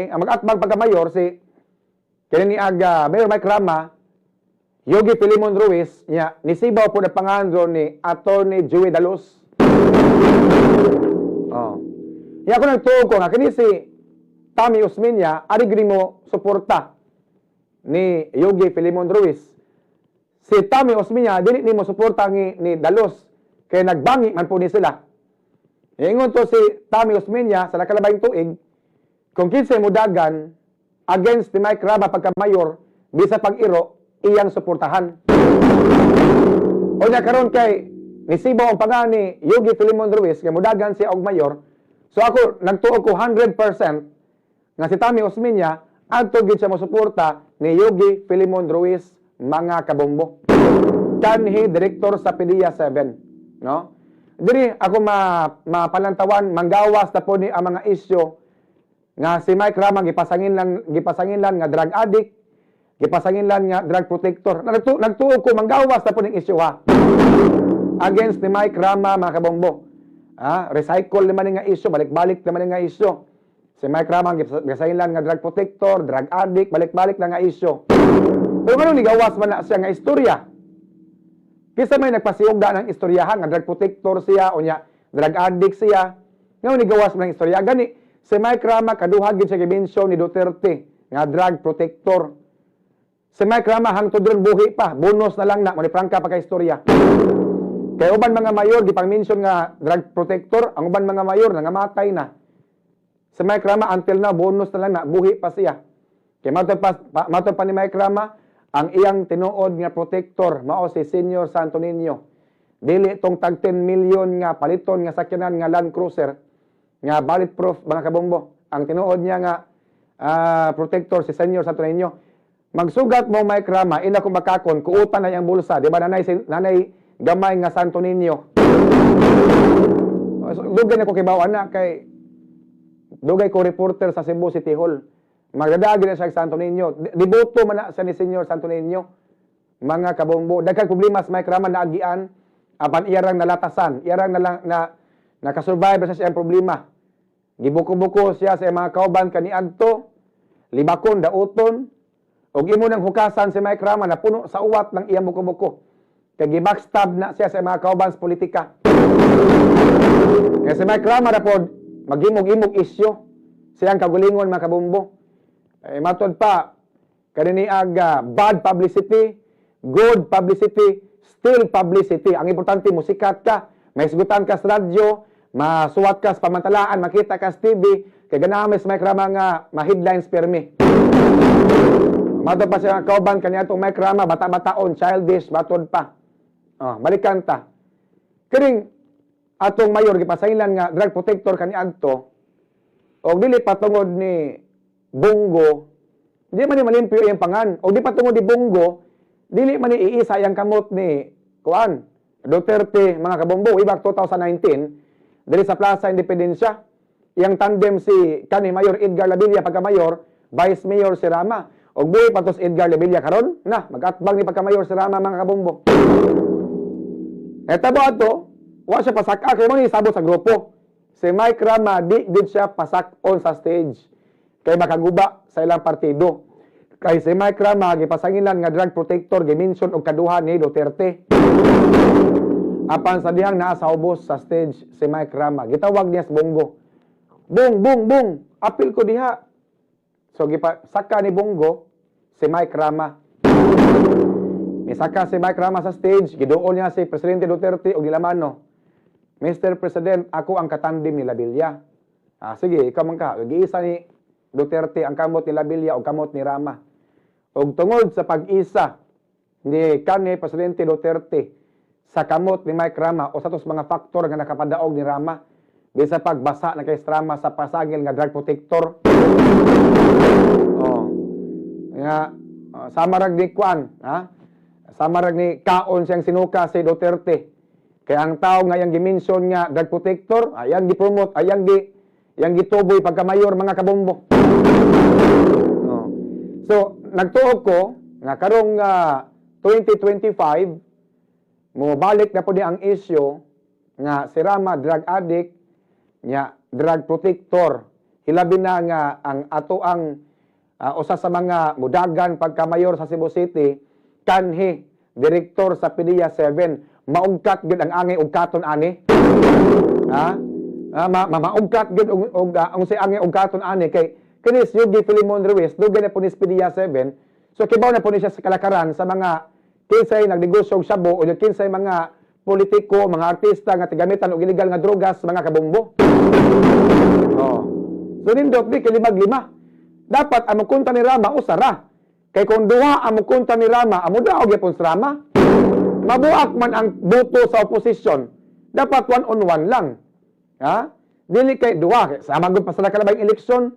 Ang mag-atbang pagka-mayor si kini ni aga Mayor Mike Rama, Yogi Filimon Ruiz nya nisibaw po na panganro ni Attorney Joey Dalos. Oh. Nya ako nagtuo ko nga kini si Tommy Osmeña ari gini mo suporta ni Yogi Filimon Ruiz. Si Tommy Osmeña dili nimo suporta ni Dalos kay nagbangi man po ni sila. Ingon to si Tommy Osmeña sa nakalabayng tuig, kung kinsay mudagan against ni Mike Rama pagka-mayor, bisa pag-iro, iyang suportahan. O nya karon kay nisibaw ang pangan ni Yogi Filimon Ruiz kay mudagan siya og mayor. So ako nagtuo ko 100% nga si Tommy Osmeña adto gid siya mosuporta ni Yogi Filimon Ruiz, mga kabombo. Kanhi direktor sa PDEA 7, no? Diri ako ma mapalantawan, manggawas na po ni ang mga isyu nga si Mike Rama gipasangin lang nga drug addict, gipasangin lang nga drug protector. Nagtuo ko manggawas na po ning isyu ha. Against ni Mike Rama, mga kabombo. Ah, recycle naman ni nga issue, balik-balik naman ni nga issue. Si Mike Rama gipasangin lang nga drug protector, drug addict, balik-balik na nga issue. Pero ngano nigawas man na siya nga istorya? Kisa may nagpasiyogda ng istoryahan nga drug protector siya o nya drug addict siya. Ngano nigawas man ang istorya? Gani si Mike Rama kaduha gid siya gi-mention ni Duterte nga drug protector. Si Mike Rama hangtod ron buhi pa, bonus na lang na mo ni prangka pa kay istorya. Kay uban mga mayor gipang-mention nga drug protector, ang uban mga mayor nangamatay na. Si Mike Rama until now bonus na lang na buhi pa siya. Kay matod pa ni Mike Rama, ang iyang tinuod nga protector mao si Senior Santo Niño. Dili tong tag 10 million nga paliton nga sakyanan nga Land Cruiser nga bulletproof, mga kabombo. Ang tinuod niya nga protector si Senior Santo Niño. Magsugat mo Mike Rama, ila kung bakakon, kuutan na iyang bulsa, di ba nanay gamay nga Santo Niño. So, dugay na ko kibaw ana kay dugay ko reporter sa Cebu City Hall. Magdadagi na siya sa Santo Niño. Deboto man na siya ni Senior Santo Niño. Mga kabombo, daghang problema sa Mike Rama naagian apan iyarang nalatasan, iyarang na, na nakasurvive sa siyang problema. Gibuko-buko siya sa mga kauban kaniadto, libakon, dauton, ug imo nang hukasan si Mike Rama na puno sa uwat ng iyang buko-buko. Kay gibackstab na siya sa mga kauban sa politika. Nga si Mike Rama na pod, maghimog-imog isyo. Siyang kagulingon, mga kabombo. Eh, matod pa, kanini aga bad publicity, good publicity, still publicity. Ang importante, musikat ka, may sigutan ka sa radyo, masuwat ka sa pamantalaan, makita ka sa TV, kay ganahan may Mike Rama nga ma-headlines permi. Matod pa siya kauban kaniya itong Mike Rama, bata-bataon, childish, matod pa. Oh, balikan ta. Kining atong mayor gipasaylan nga drug protector kaniadto og dili patungod ni Bong Go, di man ni malimpyo iyang pangan, og di patungod ni Bong Go, dili man ni iisa iyang kamot ni kuan Duterte, mga kabombo. Ibak 2019 diri sa Plaza Independencia, iyang tandem si kani Mayor Edgar Labilla pagka mayor, Vice Mayor si Rama. Og buhi pa to si Edgar Labilla karon na magatbang ni pagka mayor si Rama, mga kabombo. Etabo ato, wa siya pasaka kay mo ni sabot sa grupo. Si Mike Rama di gid siya pasak-on sa stage kay makaguba sa ilang partido. Kay si Mike Rama gipasangilan nga drug protector, gimension og kaduha ni Duterte. Apan sa dihang naa sa ubos sa stage si Mike Rama, gitawag niya si Bong Go. "Bong, Bong, Bong, apil ko diha." So gipa saka ni Bong Go si Mike Rama. Misaka si Mike Rama sa stage, giduol niya si Presidente Duterte og gilamano. "Mr. President, ako ang katandim ni Labilla." "Ah, sige, ikaw man ka." Giisa ni Duterte ang kamot ni Labilla o kamot ni Rama. Og tungod sa pag-isa ni kanhi Presidente Duterte sa kamot ni Mike Rama o sa tos mga faktor nga nakapadaog ni Rama bisa pagbasa na kay Rama sa pasagil nga drug protector. Oh. Nga sama rag ni kuan, ha? Sama rag ni kaon siyang sinuka si Duterte. Kaya ang tao nga yang gimension nga drug protector, ayang gi-promote, ayang gi yang gituboy pagka-mayor, mga kabombo. Oh. So, nagtuo ko nga karong 2025 mo balik na po ni ang issue nga si Rama drug addict nya drug protector. Hilabi na nga ang ato ang usa sa mga mudagan pagka-mayor sa Cebu City, kanhi direktor sa PDEA 7, maugkat gyud ang angay ugkaton ani. Ha? Ah, maugkat gyud og ang si angay ugkaton ani kay kini si Yogi Filimon Ruiz dugay na po ni PDEA 7. So kibaw na po ni siya sa kalakaran sa mga kinsay nagnegosyo og shabu o kinsay mga politiko, mga artista nga tigamitan og illegal nga drogas, mga kabombo. Oh. So nindot di kay limag-lima. Dapat ang kontra ni Rama usa ra. Kay kung duha ang kontra ni Rama, amo daog gyapon sa Rama. Mabuak man ang boto sa oposisyon. Dapat one on one lang. Ha? Dili kay duha. Sama gud pa sa nakalabay eleksyon.